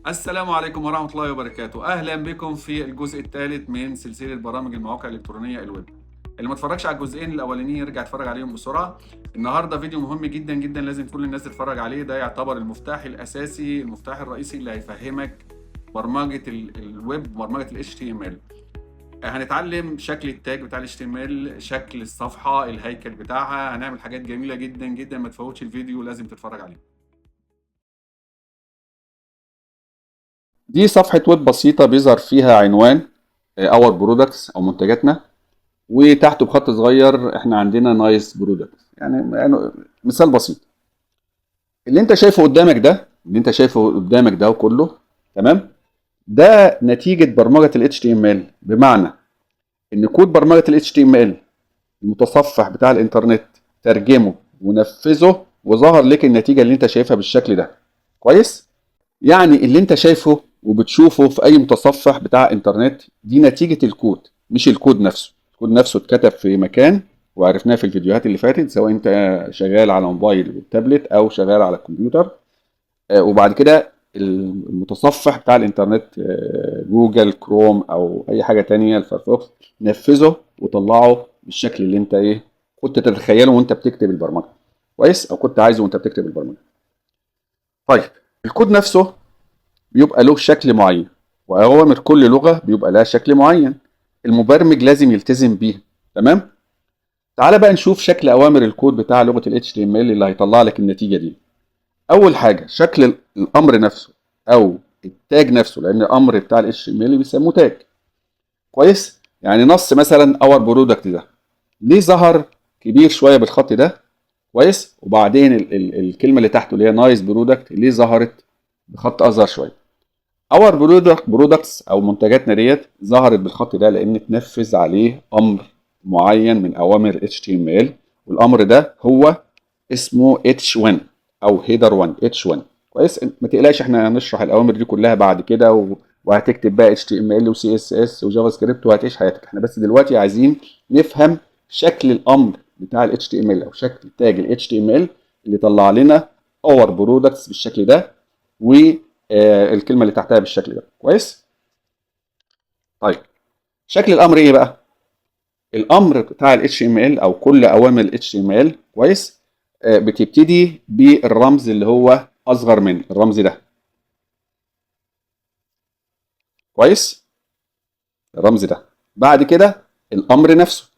السلام عليكم ورحمة الله وبركاته. أهلا بكم في الجزء الثالث من سلسلة برامج المواقع الإلكترونية الويب. اللي ما اتفرجش على الجزئين الأولانيين يرجع يتفرج عليهم بسرعة. النهاردة فيديو مهم جدا جدا لازم كل الناس تتفرج عليه. ده يعتبر المفتاح الأساسي، المفتاح الرئيسي اللي هيفهمك برمجة الويب، برمجة ال HTML. هنتعلم شكل ال tag بتاع ال HTML، شكل الصفحة، الهيكل بتاعها. هنعمل حاجات جميلة جدا جدا، ما تفوتش الفيديو، لازم تتفرج عليه. دي صفحة ويب بسيطة بيظهر فيها عنوان our products أو منتجاتنا، وتحته بخط صغير احنا عندنا nice products. يعني مثال بسيط. اللي انت شايفه قدامك ده، اللي انت شايفه قدامك ده كله تمام، ده نتيجة برمجة ال HTML. بمعنى ان كود برمجة ال HTML المتصفح بتاع الانترنت ترجمه ونفذه وظهر لك النتيجة اللي انت شايفها بالشكل ده. كويس؟ يعني اللي انت شايفه وبتشوفه في اي متصفح بتاع انترنت دي نتيجة الكود، مش الكود نفسه. الكود نفسه اتكتب في مكان وعرفناه في الفيديوهات اللي فاتت، سواء انت شغال على موبايل وتابلت او شغال على الكمبيوتر. وبعد كده المتصفح بتاع الانترنت، جوجل كروم او اي حاجة تانية، الفايرفوكس، نفذه وطلعه بالشكل اللي انت كنت تتخيله وانت بتكتب البرمجة. كويس؟ او كنت عايزه وانت بتكتب البرمجة. طيب الكود نفسه بيبقى له شكل معين، وأوامر كل لغة بيبقى لها شكل معين المبرمج لازم يلتزم بيه. تمام؟ تعال بقى نشوف شكل أوامر الكود بتاع لغة ال HTML اللي هيطلع لك النتيجة دي. أول حاجة شكل الأمر نفسه أو ال tag نفسه، لأن الأمر بتاع ال HTML بيسموه tag. كويس؟ يعني نص مثلا our product ده ليه ظهر كبير شوية بالخط ده؟ كويس؟ وبعدين الكلمة اللي تحته اللي هي nice product ليه ظهرت بخط أصغر شوية؟ our products او منتجاتنا ديت ظهرت بالخط ده لان اتنفذ عليه امر معين من اوامر HTML، والامر ده هو اسمه H1 او header 1 H1. كويس؟ ما تقلقش، احنا هنشرح الاوامر دي كلها بعد كده، وهتكتب بقى HTML و CSS و JavaScript وهتعيش حياتك. احنا بس دلوقتي عايزين نفهم شكل الامر بتاع ال HTML او شكل tag ال HTML اللي طلع لنا our products بالشكل ده و الكلمة اللي تحتها بالشكل ده. كويس؟ طيب شكل الأمر إيه بقى؟ الأمر بتاع ال HTML أو كل أوامر ال HTML، كويس؟ بتبتدي بالرمز اللي هو أصغر من الرمز ده. كويس؟ الرمز ده. بعد كده الأمر نفسه.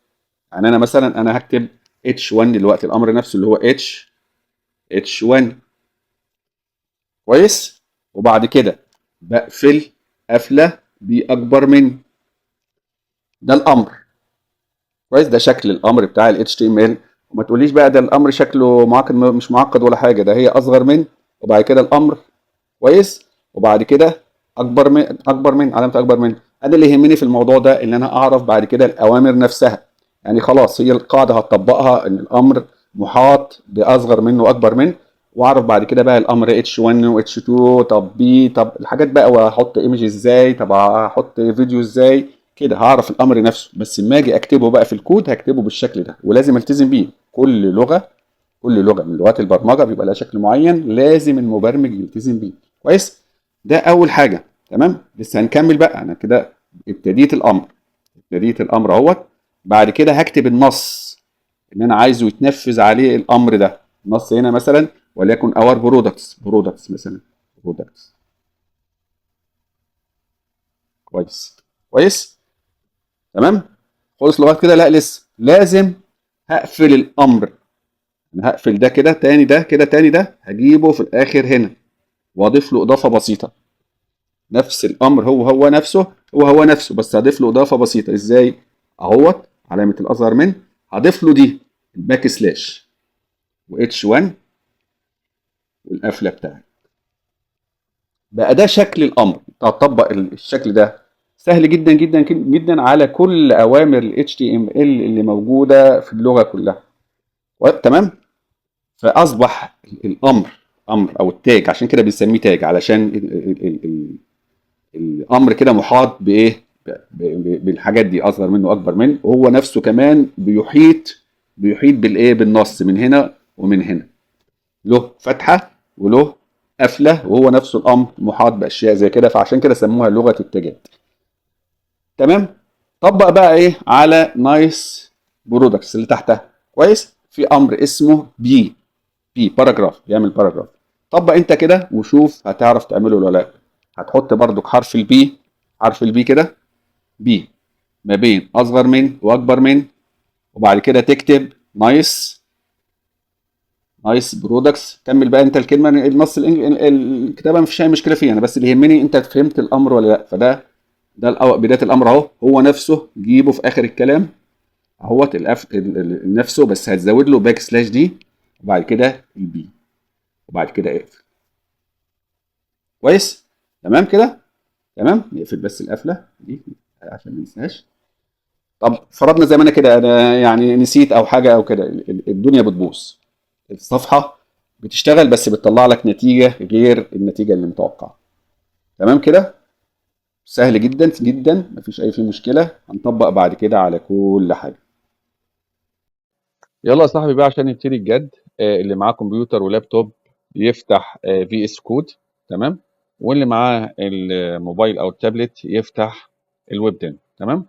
يعني أنا مثلا هكتب H1 دلوقتي، الأمر نفسه اللي هو H1. كويس؟ وبعد كده بقفل قفلة بأكبر من ده الأمر. كويس؟ ده شكل الأمر بتاع ال HTML. وما تقوليش بقى ده الأمر شكله معقد، مش معقد ولا حاجة، ده هي أصغر من وبعد كده الأمر. كويس؟ وبعد كده أكبر من، أكبر من، علامة أكبر من. أنا اللي يهمني في الموضوع ده إن أنا أعرف بعد كده الأوامر نفسها. يعني خلاص هي القاعدة هتطبقها إن الأمر محاط بأصغر منه وأكبر منه، واعرف بعد كده بقى الامر H1 و H2، طب B، طب الحاجات بقى، واحط image ازاي، طب هحط فيديو ازاي، كده هعرف الامر نفسه. بس لما اجي اكتبه بقى في الكود هكتبه بالشكل ده، ولازم التزم بيه. كل لغه من لغات البرمجه بيبقى لها شكل معين لازم المبرمج يلتزم بيه. كويس؟ ده اول حاجه. تمام؟ لسه هنكمل بقى. انا كده ابتديت الامر، ابتديت الامر اهوت. بعد كده هكتب النص اللي انا عايزه يتنفذ عليه الامر ده. النص هنا مثلا وليكن our products، products مثلا، products. كويس؟ كويس؟ تمام؟ خلص لغايه كده؟ لا لسه، لازم هقفل الامر. انا هقفل ده كده تاني، ده كده تاني، ده هجيبه في الاخر هنا واضيف له اضافه بسيطه. نفس الامر هو هو نفسه، هو هو نفسه، بس هضيف له اضافه بسيطه. ازاي؟ اهوت علامه الاصغر من، هضيف له دي ال backslash و H1 والقفله بتاعتي. بقى ده شكل الامر. انت هتطبق الشكل ده سهل جدا جدا جدا على كل اوامر ال HTML اللي موجوده في اللغه كلها. تمام؟ فاصبح الامر امر او ال tag، عشان كده بنسميه tag، علشان الامر كده محاط بايه؟ بالحاجات دي، اصغر منه واكبر منه، وهو نفسه كمان بيحيط بالايه؟ بالنص من هنا ومن هنا، له فتحه وله قفله، وهو نفسه الامر محاط باشياء زي كده، فعشان كده سموها لغة ال tag ات. تمام. طبق بقى ايه على nice products اللي تحتها. كويس. في امر اسمه p، p paragraph، بيعمل paragraph. طبق انت كده وشوف هتعرف تعمله ولا لا. هتحط برضك حرف ال P، حرف ال P كده، P ما بين اصغر من واكبر من، وبعد كده تكتب nice، nice products. كمل بقى انت الكلمة، النص الكتابة مفيش اي مشكلة فيها، انا بس اللي يهمني انت فهمت الامر ولا لا. فده بداية الامر اهو، هو نفسه جيبه في اخر الكلام اهوت نفسه، بس هتزود له backslash d وبعد كده ال P وبعد كده اقفل. كويس؟ تمام كده؟ تمام. نقفل بس القفله دي عشان ما ننساهاش. طب فرضنا زي ما انا كده، انا يعني نسيت او حاجة او كده، الدنيا بتبوظ، الصفحة بتشتغل بس بتطلع لك نتيجة غير النتيجة اللي متوقعه. تمام كده؟ سهل جدا جدا، مفيش اي فيه مشكلة. هنطبق بعد كده على كل حاجة. يلا يا صاحبي بقى عشان نبتدي الجد. اللي معاه كمبيوتر ولابتوب يفتح VS Code، تمام، واللي معاه الموبايل او التابلت يفتح ال Web Dynamo. تمام.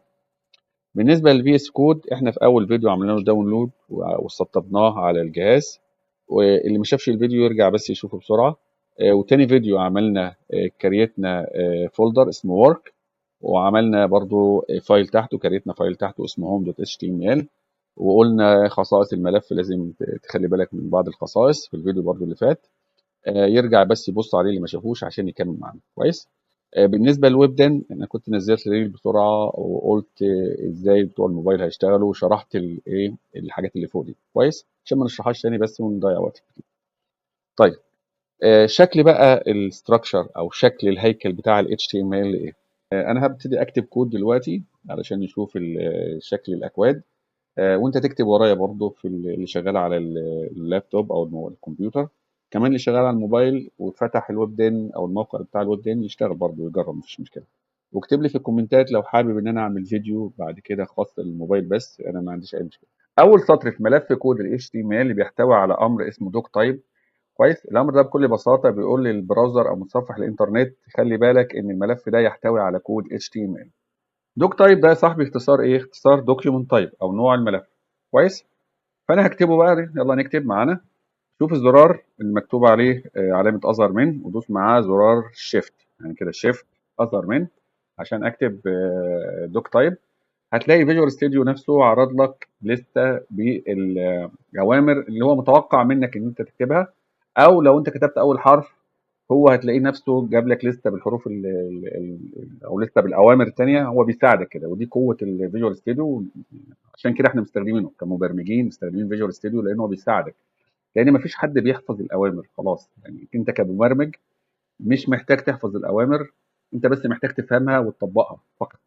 بالنسبة لل VS Code احنا في اول فيديو عملنا له download وسطبناه على الجهاز، واللي ما شافش الفيديو يرجع بس يشوفه بسرعة. وتاني فيديو عملنا create نا folder اسمه work، وعملنا برضو file تحته، create نا file تحته اسمه home.html، وقلنا خصائص الملف لازم تخلي بالك من بعض الخصائص في الفيديو برضو اللي فات. يرجع بس يبص عليه اللي ما شافوش عشان يكمل معانا. كويس. بالنسبة لل Web Dynamo انا كنت نزلت reel بسرعة وقلت ازاي بتوع الموبايل هيشتغلوا، وشرحت الايه الحاجات اللي فوق دي. كويس، عشان ما نشرحهاش تاني بس ونضيع وقت كتير. طيب شكل بقى ال structure او شكل الهيكل بتاع ال HTML ايه. انا هبتدي اكتب كود دلوقتي علشان نشوف شكل الاكواد، وانت تكتب ورايا برضو في اللي شغال على اللابتوب او الكمبيوتر، كمان اللي شغال على الموبايل وفتح ال Web Dynamo او الموقع بتاع ال Web Dynamo يشتغل برضو ويجرب، مفيش مشكلة. واكتب لي في ال comment ات لو حابب ان انا اعمل فيديو بعد كده خاص للموبايل بس، انا ما عنديش اي مشكلة. اول سطر في ملف كود ال HTML اللي بيحتوي على امر اسمه doctype. كويس. الامر ده بكل بساطة بيقول لل browser او متصفح الانترنت خلي بالك ان الملف ده يحتوي على كود HTML. doctype ده يا صاحبي اختصار ايه؟ اختصار document type او نوع الملف. كويس. فانا هكتبه بقى، يلا نكتب معانا. شوف الزرار اللي مكتوب عليه علامة اصغر من، ودوس معاه زرار shift، يعني كده shift اصغر من عشان اكتب doctype. هتلاقي Visual Studio نفسه عرض لك لستة بالاوامر اللي هو متوقع منك ان انت تكتبها، او لو انت كتبت اول حرف هو هتلاقيه نفسه جاب لك لستة بالحروف او لستة بالاوامر الثانية، هو بيساعدك كده. ودي قوة ال Visual Studio، عشان كده احنا مستخدمينه كمبرمجين، مستخدمين Visual Studio لان هو بيساعدك، لان مفيش حد بيحفظ الاوامر خلاص. يعني انت كمبرمج مش محتاج تحفظ الاوامر، انت بس محتاج تفهمها وتطبقها فقط.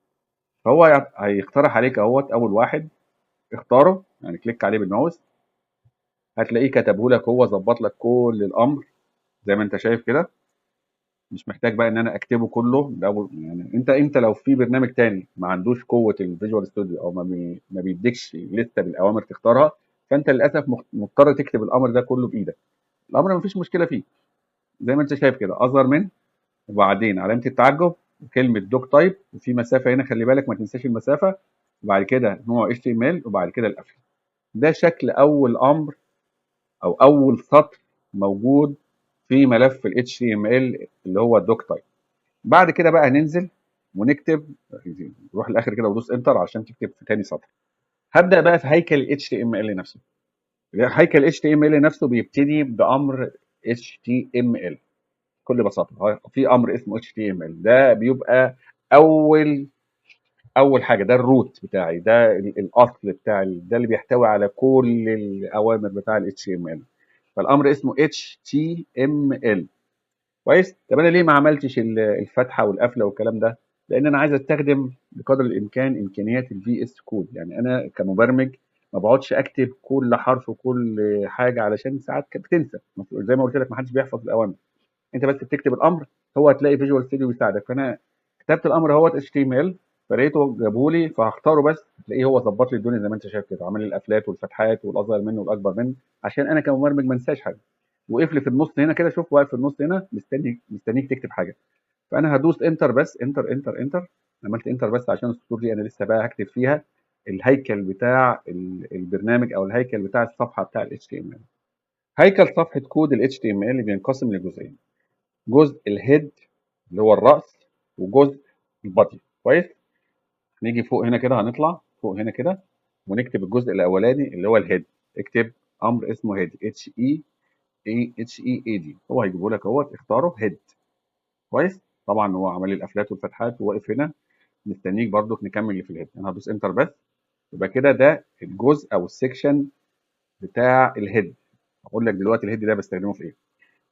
فهو هيقترح عليك اهوت اول واحد اختاره، يعني click عليه بالماوس هتلاقيه كتبه لك، هو ظبط لك كل الامر زي ما انت شايف كده. مش محتاج بقى ان انا اكتبه كله ده. يعني انت لو في برنامج تاني ما عندوش قوة ال Visual Studio او ما بيديكش لستة بالاوامر تختارها، فانت للاسف مضطر تكتب الامر ده كله بايدك. الامر ما فيش مشكلة فيه زي ما انت شايف كده، اصغر من وبعدين علامة التعجب وكلمه doctype، وفي مسافة هنا خلي بالك ما تنساش المسافة، وبعد كده نوع HTML، وبعد كده القفل. ده شكل اول امر او اول سطر موجود في ملف ال HTML اللي هو ال doctype. بعد كده بقى هننزل ونكتب، نروح للاخر كده ودوس enter عشان تكتب في تاني سطر. هبدا بقى في هيكل ال HTML نفسه. هيكل HTML نفسه بيبتدي بامر HTML بكل بساطة. في امر اسمه HTML، ده بيبقى اول حاجة، ده ال root بتاعي، ده الاصل بتاع، ده اللي بيحتوي على كل الاوامر بتاع ال HTML. فالامر اسمه HTML. كويس. طب انا ليه ما عملتش الفتحة والقفله والكلام ده؟ لان انا عايز استخدم بقدر الامكان امكانيات ال VS Code. يعني انا كمبرمج ما بقعدش اكتب كل حرف وكل حاجة، علشان ساعات بتنسى، زي ما قلت لك ما حدش بيحفظ الاوامر، انت بس بتكتب الامر هو هتلاقي Visual Studio بيساعدك. فانا كتبت الامر اهوت HTML فلقيته جابهولي، فهختاره بس تلاقيه هو ظبط لي الدنيا زي ما انت شايف كده، عمل لي القفلات والفتحات والاصغر منه والاكبر منه، عشان انا كمبرمج ما انساش حاجة. وقف لي في النص هنا كده، شوف واقف في النص هنا مستنيك تكتب حاجة. فانا هدوس enter بس، enter enter enter، عملت enter بس عشان السطور دي انا لسه بقى هكتب فيها الهيكل بتاع البرنامج او الهيكل بتاع الصفحة بتاع ال HTML. هيكل صفحة كود ال HTML بينقسم لجزئين، جزء ال head اللي هو الراس وجزء ال body. كويس، نيجي فوق هنا كده، هنطلع فوق هنا كده ونكتب الجزء الاولاني اللي هو ال head. اكتب امر اسمه head، H E A H E A D، هو هيجيبه لك اهوت، اختاره head. كويس، طبعا هو عمل لي القفلات والفتحات وواقف هنا مستنيك برضك نكمل اللي في ال head. انا هدوس enter بس، يبقى كده ده الجزء او ال section بتاع ال head. هقول لك دلوقتي ال head ده بستخدمه في ايه.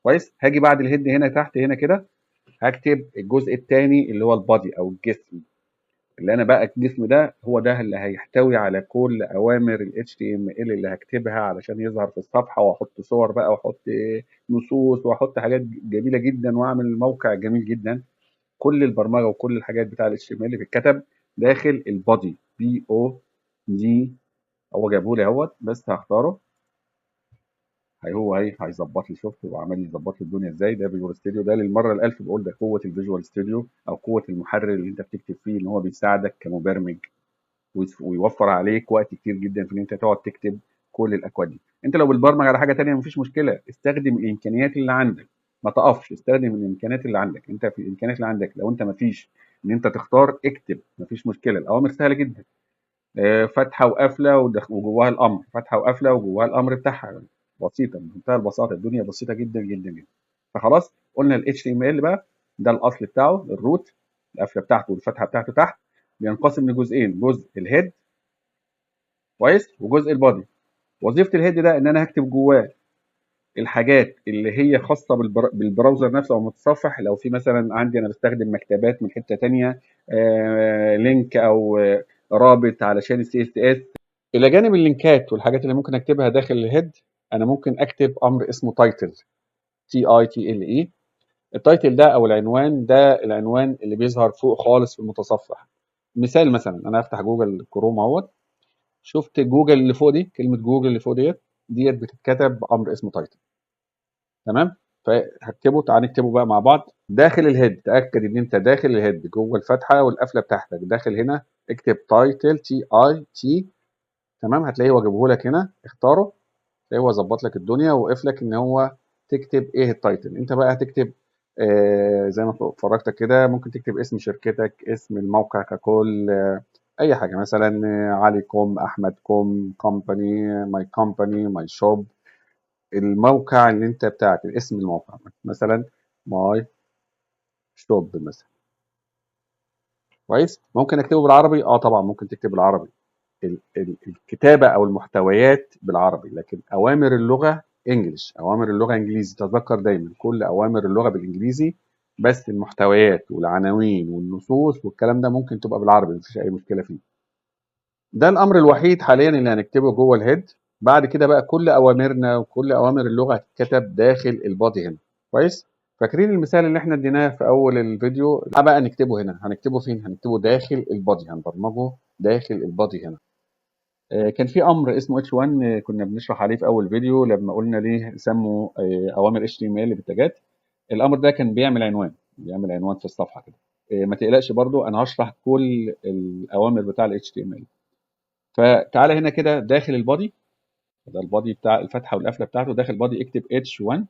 كويس، هاجي بعد ال head هنا تحت هنا كده هكتب الجزء الثاني اللي هو ال body او الجسم، اللي انا بقى الجسم ده هو ده اللي هيحتوي على كل اوامر ال HTML اللي هكتبها علشان يظهر في الصفحة، واحط صور بقى واحط نصوص واحط حاجات جميلة جدا واعمل موقع جميل جدا. كل البرمجة وكل الحاجات بتاع ال HTML بتتكتب داخل ال body، B O D، هو جابه لي اهوت، بس هختاره. هو هيظبط لي، شفت هو عمال يظبط لي الدنيا ازاي. ده Visual Studio، ده للمرة الالف بقول ده قوة ال Visual Studio او قوة المحرر اللي انت بتكتب فيه، ان هو بيساعدك كمبرمج ويوفر عليك وقت كتير جدا في ان انت تقعد تكتب كل الاكواد دي. انت لو بتبرمج على حاجة ثانية مفيش مشكلة، استخدم الامكانيات اللي عندك، ما تقفش، استخدم الامكانيات اللي عندك. انت في الامكانيات اللي عندك لو انت مفيش ان انت تختار اكتب، مفيش مشكلة، الاوامر سهلة جدا. فتحه وقفله وجواها الامر، فتحه وقفله وجواها الامر بتاعها، بسيطة بمنتهى البساطة، الدنيا بسيطة جدا جدا جدا. فخلاص قلنا ال HTML بقى ده الاصل بتاعه، ال root، القفله بتاعته والفتحة بتاعته تحت، بينقسم لجزئين، جزء ال head كويس وجزء ال body. وظيفة ال head ده ان انا هكتب جواه الحاجات اللي هي خاصة بال browser نفسه او المتصفح. لو في مثلا عندي انا بستخدم مكتبات من حتة ثانية، link او رابط علشان ال CSS. الى جانب اللينكات والحاجات اللي ممكن اكتبها داخل ال head، انا ممكن اكتب امر اسمه title، T I T L E. ال title ده او العنوان ده العنوان اللي بيظهر فوق خالص في المتصفح. مثال مثلا انا هفتح Google Chrome اهوت، شفت جوجل اللي فوق دي، كلمة جوجل اللي فوق ديت بتتكتب بامر اسمه title. تمام، فهكتبه، تعال نكتبه بقى مع بعض. داخل ال head، تاكد ان انت داخل ال head جوه الفتحة والقفله بتاعتك، داخل هنا اكتب title T I T. تمام، هتلاقيه هو جابه لك هنا، اختاره، تلاقيه هو ظبط لك الدنيا ووقف لك ان هو تكتب ايه ال title. انت بقى هتكتب زي ما اتفرجت كده، ممكن تكتب اسم شركتك، اسم الموقع ككل، اي حاجة، مثلا علي com، احمد com، company، my company، my shop، الموقع اللي انت بتاعك، اسم الموقع مثلا my shop مثلا. كويس، ممكن اكتبه بالعربي، طبعا ممكن تكتب بالعربي، الكتابة او المحتويات بالعربي، لكن اوامر اللغة English، اوامر اللغة انجليزي. تذكر دايما كل اوامر اللغة بالانجليزي، بس المحتويات والعناوين والنصوص والكلام ده ممكن تبقى بالعربي، مفيش اي مشكلة فيه. ده الامر الوحيد حاليا اللي هنكتبه جوه ال head. بعد كده بقى كل اوامرنا وكل اوامر اللغة هتتكتب داخل ال body هنا. كويس، فاكرين المثال اللي احنا اديناه في اول الفيديو؟ بقى نكتبه هنا. هنكتبه فين؟ هنكتبه داخل ال body، هنبرمجه داخل ال body هنا. كان في امر اسمه H1، كنا بنشرح عليه في اول فيديو لما قلنا ليه سموا اوامر HTML بالتاجات. الامر ده كان بيعمل عنوان، بيعمل عنوان في الصفحة كده. ما تقلقش برضو انا هشرح كل الاوامر بتاع ال HTML. فتعالى هنا كده داخل ال body، ده ال body بتاع الفتحة والقفله بتاعته، داخل ال body اكتب H1،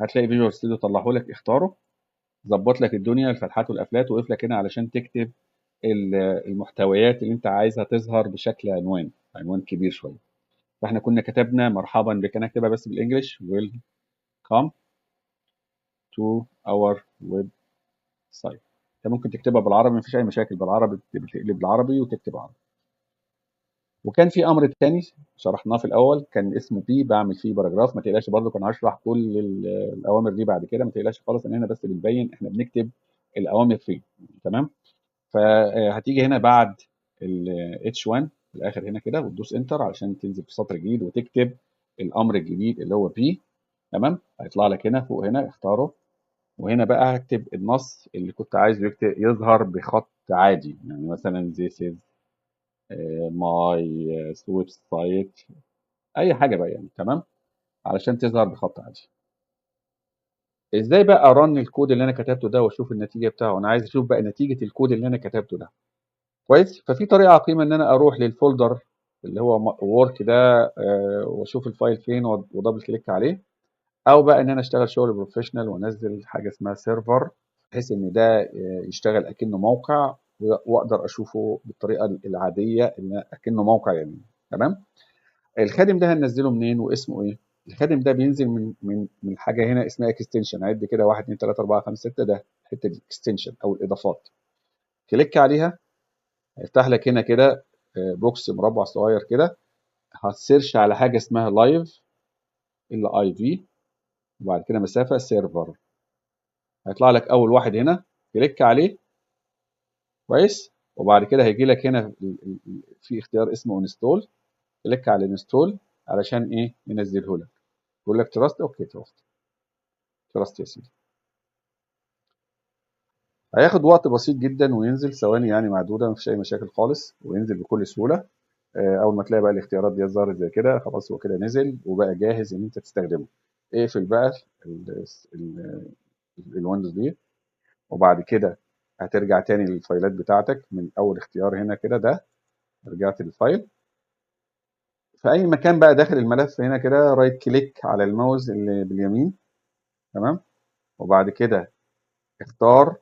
هتلاقي Visual Studio طلعه لك، اختاره، ظبط لك الدنيا، الفتحات والقفلات، وقف لك هنا علشان تكتب المحتويات اللي انت عايزها تظهر بشكل عنوان، عنوان كبير شوية. فاحنا كنا كتبنا مرحبا بك، انا اكتبها بس بال English، welcome to our website. انت ممكن تكتبها بالعربي مفيش اي مشاكل، بالعربي بتقلب بالعربي وتكتب عربي. وكان في امر تاني شرحناه في الاول كان اسمه P، بعمل فيه paragraph. ما تقلقش برضه كان هشرح كل الاوامر دي بعد كده، ما تقلقش خالص، ان هنا بس بنبين احنا بنكتب الاوامر فين. تمام، فهتيجي هنا بعد ال H1 في الاخر هنا كده وتدوس enter علشان تنزل في سطر جديد وتكتب الامر الجديد اللي هو P. تمام، هيطلع لك هنا فوق هنا، اختاره، وهنا بقى هكتب النص اللي كنت عايزه يظهر بخط عادي، يعني مثلا this is my website، اي حاجة بقى يعني. تمام، علشان تظهر بخط عادي. ازاي بقى ا run الكود اللي انا كتبته ده واشوف النتيجة بتاعه؟ انا عايز اشوف بقى نتيجة الكود اللي انا كتبته ده. كويس. ففي طريقه عقيمة ان انا اروح لل folder اللي هو work ده، واشوف ال file فين و double click عليه، او بقى ان انا اشتغل شغل professional وانزل حاجة اسمها server، بحيث ان ده يشتغل اكنه موقع واقدر اشوفه بالطريقة العادية ان اكنه موقع يعني. تمام. الخادم ده هننزله منين واسمه ايه؟ الخادم ده بينزل من حاجة هنا اسمها extension. عد كده 1 2 3 4 5 6، ده الحتة دي extension او الاضافات. click عليها هيفتح لك هنا كده box مربع صغير كده، هت search على حاجة اسمها live L I V وبعد كده مسافة server، هيطلع لك اول واحد هنا، click عليه. كويس. وبعد كده هيجي لك هنا في اختيار اسمه install، click على install علشان ايه؟ ينزله لك. يقول لك trust، okay trust، trust يا سيدي. هياخد وقت بسيط جدا وينزل ثواني يعني معدودة، مفيش اي مشاكل خالص، وينزل بكل سهولة. اول ما تلاقي بقى الاختيارات دي ظهرت زي كده، خلاص هو كده نزل وبقى جاهز ان انت تستخدمه. اقفل بقى ال Windows دي، وبعد كده هترجع تاني للفايلات بتاعتك من اول اختيار هنا كده، ده رجعت لل file في اي مكان بقى داخل الملف هنا كده، right click على الماوس اللي باليمين. تمام. وبعد كده اختار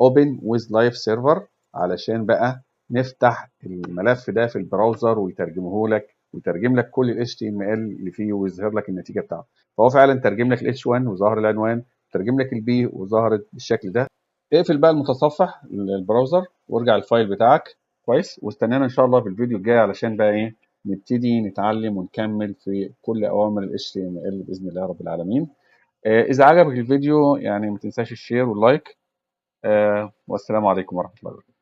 open with live server علشان بقى نفتح الملف ده في ال browser ويترجمه لك، ويترجم لك كل ال HTML اللي فيه ويظهر لك النتيجة بتاعته. فهو فعلا ترجم لك ال H1 وظهر العنوان، ترجم لك ال P وظهرت بالشكل ده. اقفل بقى المتصفح ال browser وارجع ال file بتاعك. كويس. واستنانا ان شاء الله في الفيديو الجاي علشان بقى ايه نبتدي نتعلم ونكمل في كل اوامر ال HTML باذن الله رب العالمين. اذا عجبك الفيديو يعني ما تنساش ال share وال like. والسلام عليكم ورحمة الله وبركاته.